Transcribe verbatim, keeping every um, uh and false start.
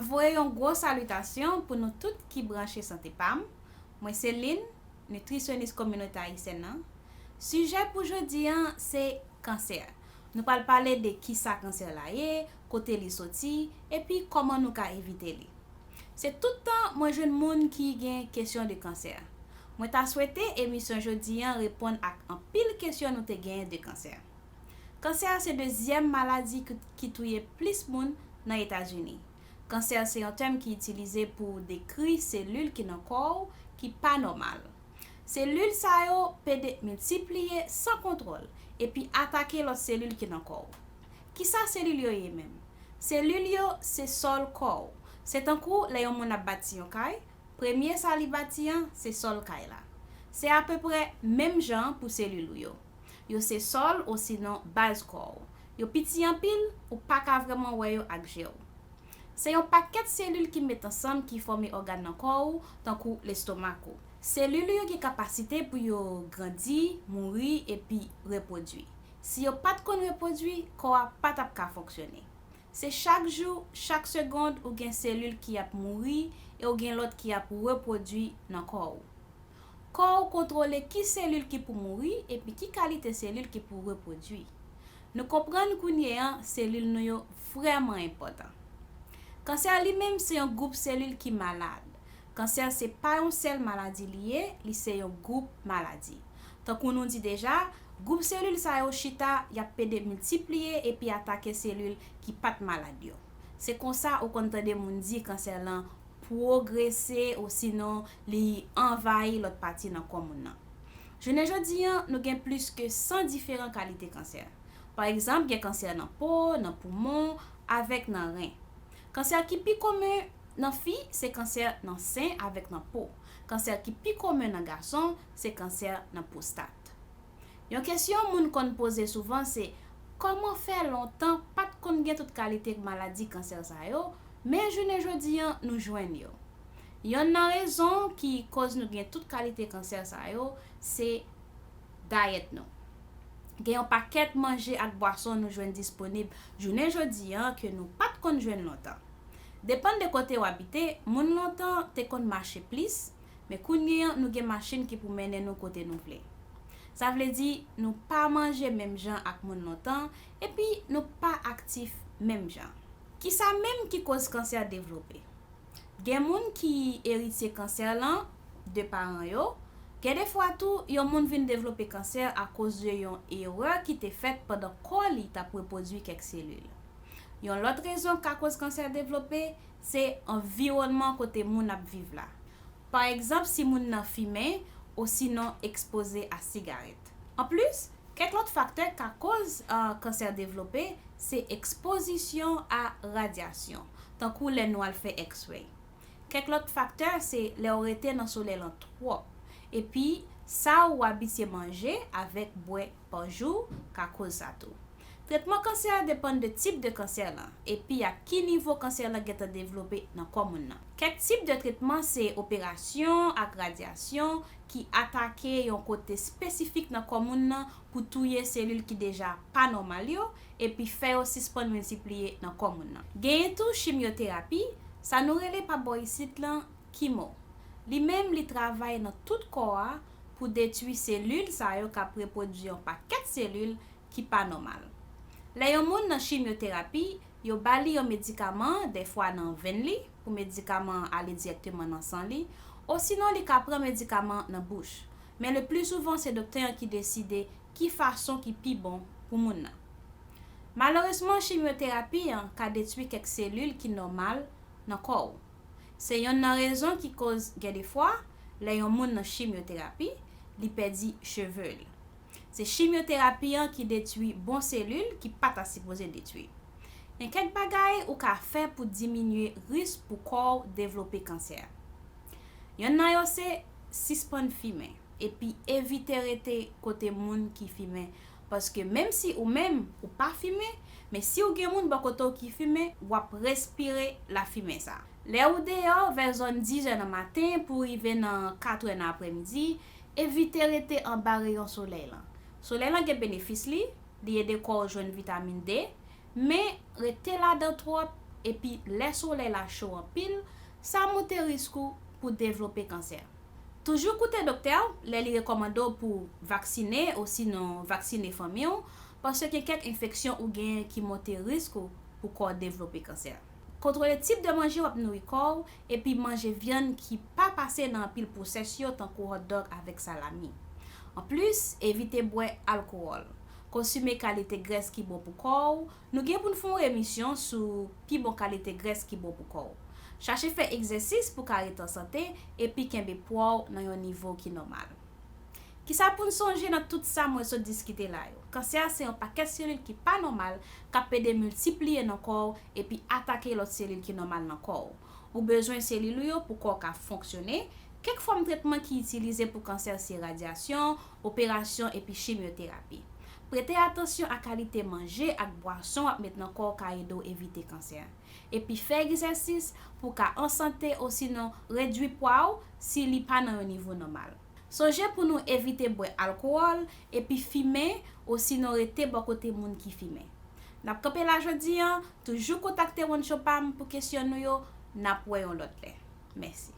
Voye yon gwo salitasyon pou nou tout ki branche Sante Pam. Mwen se Lynn, nitrisyonis kominote ayisyèn nan. Sijè pou jodi an se kansè. Nou pral pale de kisa kansè la ye, kote li soti, epi kòman nou ka evite li. Se tout tan mwen jwenn moun ki gen kesyon de kansè. Mwen ta swete emisyon jodi an reponn ak anpil kesyon nou te genyen de kansè. Kansè se dezyèm maladi ki, ki touye plis moun nan Etazini. Kansè se yon tèm ki itilize pou dekri selil ki nan kò w ki pa nòmal. Selil sa yo pede miltipliye san kontwòl epi atake lòt selil ki nan kò w. Kisa selil yo ye menm? Selil yo se sòl kò w. Se tankou lè yon moun ap bati yon kay, premye sa li bati an se sòl kay la. Se apeprè menm jan pou selil ou yo. Yo se sòl osinon baz kò w. Yo piti anpil, ou pa ka vrèman wè yo ak je w. Se yon pakèt selil ki met ansanm ki fòme ògàn nan kò w, tankou lestomak ou. Selil yo gen kapasite pou yo grandi, mouri, epi repwodui. Si yo pa t konn repwodui, kò a pa t ap ka fonksyone. Se chak jou, chak segond, ou gen selil ki ap mouri e ou gen lòt ki ap repwodui nan kò w. Kò w kontwole ki selil ki pou mouri epi ki kalite selil ki pou repwodui. Nou konprann kounye an selil nou yo vrèman enpòtan. Kansè li menm se yon gwoup selil ki malad. Kansè se pa yon sèl maladi li ye, li se yon gwoup maladi. Tankou nou di deja, gwoup selil sa yo chita, y ap pede miltipliye epi atake selil ki pa t malad yo. Se konsa ou konn tande moun di kansè lan pwogrese osinon li anvayi lòt pati nan kò moun nan. Jounen jodi an, nou gen plis ke san diferan kalite kansè. Pa egzanp, gen kansè nan po, nan poumon, avèk nan ren. Kansè ki pi komen nan fi se kansè nan sen avèk nan po. Kansè ki pi komen nan gason se kansè nan pwostat. Yon kesyon moun konn poze souvan se, kòman fè lontan pa t konn gen tout kalite maladi kansè sa yo, men jounen jodi an nou jwenn yo? Yonn nan rezon ki koz nou gen tout kalite kansè sa yo se dayèt nou. Gen yon pakèt manje ak bwason nou jwenn disponib jounen jodi an ke nou pa t konn jwenn lontan. Depann de kote w abite, moun lontan te konn mache plis, men kounye an nou gen machin ki pou mennen nou kote nou vle. Sa vle di nou pa manje menm jan ak moun lontan, epi nou pa aktif menm jan. Kisa menm ki koz kansè devlope? Gen moun ki eritye kansè lan de paran yo. Gen de fwa tou, yon moun vin devlope kansè akoz de yon erè ki te fèt pandan kò li t ap repwodui kèk selil. Yon lòt rezon k ka koz kansè devlope se anviwònman kote moun ap viv la. Pa egzanp, si moun nan fimen osinon ekspoze a sigarèt. Anplis, kèk lòt faktè ka koz, ah, kansè devlope se ekspozisyon a radyasyon, tankou lè nou al fè X-ray. Kèk lòt faktè se lè w rete nan solèy lan twòp, epi sa ou abitye manje avèk bwè pa jou ka koz sa tou. Tretman kansè a depann de tip de kansè lan, epi ak ki nivo kansè lan gentan devlope nan kò moun nan. Kèk tip de tretman se operasyon ak radyasyon ki atake yon kote espesifik nan kò moun nan pou touye selil ki deja pa nòmal yo, epi fè yo sispann miltipliye nan kò moun nan. Genyen tou chimyoterapi, sa nou rele pa bò isit lan kimo. Li menm li travay nan tout kò a pou detwi selil sa yo k ap repwodui yon pakèt selil ki pa nòmal. Lè yon moun nan chimyoterapi, yo ba li yon medikaman, dèfwa nan venn li, pou medikaman an ale dirèkteman nan san li, osinon li ka pran medikaman nan bouch. Men le pli souvan se doktè an ki deside ki fason ki pi bon pou moun nan. Malerezman, chimyoterapi an ka detwi kèk selil ki nòmal nan kò w. Se yonn nan rezon ki koz gen de fwa, lè yon moun nan chimyoterapi, li pèdi cheve l. Se chimyoterapi an ki detwi bon selil ki pa ta sipoze detwi. Gen kèk bagay ou ka fè pou diminye risk pou kò w devlope kansè. Yonn nan yo se sispann fimen, epi evite rete kote moun ki fimen, paske menm si ou menm ou pa fimen, men si w gen moun bò kote w ki fimen, w ap respire lafimen sa. Lè ou deyò vè zòn dizè nan maten pou rive nan katrè nan aprèmidi, evite rete anba reyon solèy lan. Solèy lan gen benefis li, li ede kò w jwenn vitamin D, men rete ladan twòp epi lè solèy la cho anpil, sa monte risk ou pou devlope kansè. Toujou koute doktè w lè li rekòmande w pou vaksine osinon vaksine fanmi w, paske gen kèk enfeksyon ou genyen ki monte risk ou pou kò w devlope kansè. Kontwole tip de manje w ap nouri kò w, epi manje vyann ki pa pase nan anpil pwosès yo, tankou hotdog avèk salami. Anplis, evite bwè alkowòl. Konsime kalite grès ki bon pou kò w. Nou gen pou n fè yon emisyon sou pi bon kalite grès ki bon pou kò w. Chache fè egzèsis pou w ka ret an sante epi kenbe pwa w nan yon nivo ki nòmal. Kisa pou n sonje nan tout sa mwen sot diskite la yo? Kansè a se yon pakèt selil ki pa nòmal k ap pede miltipliye nan kò w epi atake lòt selil ki nòmal nan kò w. Ou bezwen selil ou yo pou kò w ka fonksyone. Kèk fòm tretman ki itilize pou kansè se radyasyon, operasyon epi chimyoterapi. Prete atansyon a kalite manje ak bwason w ap met nan kò w ka ede w evite kansè. Epi fè egzèsis pou w ka an sante osinon redwi pwa w si li pa nan yon nivo nòmal. Sonje pou nou evite bwè alkowòl epi fimen osinon rete bò kote moun ki fimen. N ap kanpe la jodi a, toujou kontakte One Show pa m pou kesyon nou yo, n ap wè yon lòt lè. Mèsi.